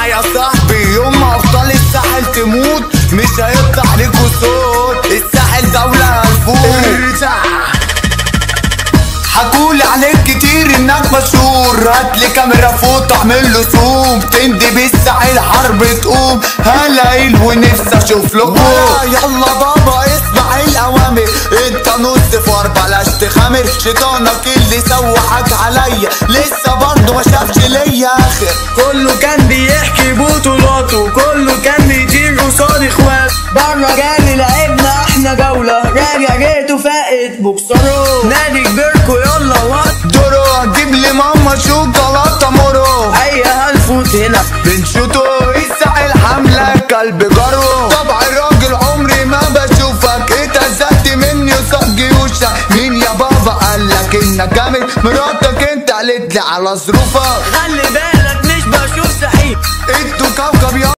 اسمع يا صاحبي، يوم ما ابطال الساحل تموت مش هيطلع ليكوا صوت. الساحل دولة هنفوت. حكولي عليك كتير انك مشهور، هاتلي كاميرا فوت اعمل له زوم، تندي بالساحل حرب تقوم، هلاقيل ونفسي اشوف لكم. يلا بابا اسمع الاوامر، انت نص فار بلاش تخامر، شيطانك اللي سوحك عليا لسه برضه ما شافش ليا اخر. كله كان بيحكي بطولاته، كله كان بيطير قصاد اخواته، بره جالي لعبنا احنا جولة، راجع جيته فاقت بوكسره، نادي كبيركو يلا وقت دورو، جيب لي ماما شوكولاتة مورو، اي هنفوت هنا بنشوتو. الساحل حمله كلب جرو، طبع الراجل عمري ما بشوفك، اتهزقت مني قصاد جيوشك، مين يا بابا قالك انك جامد؟ مراتك انت قالت لي على ظروفك، خلي بالك مش بشوف سحيق انتوا كوكب يا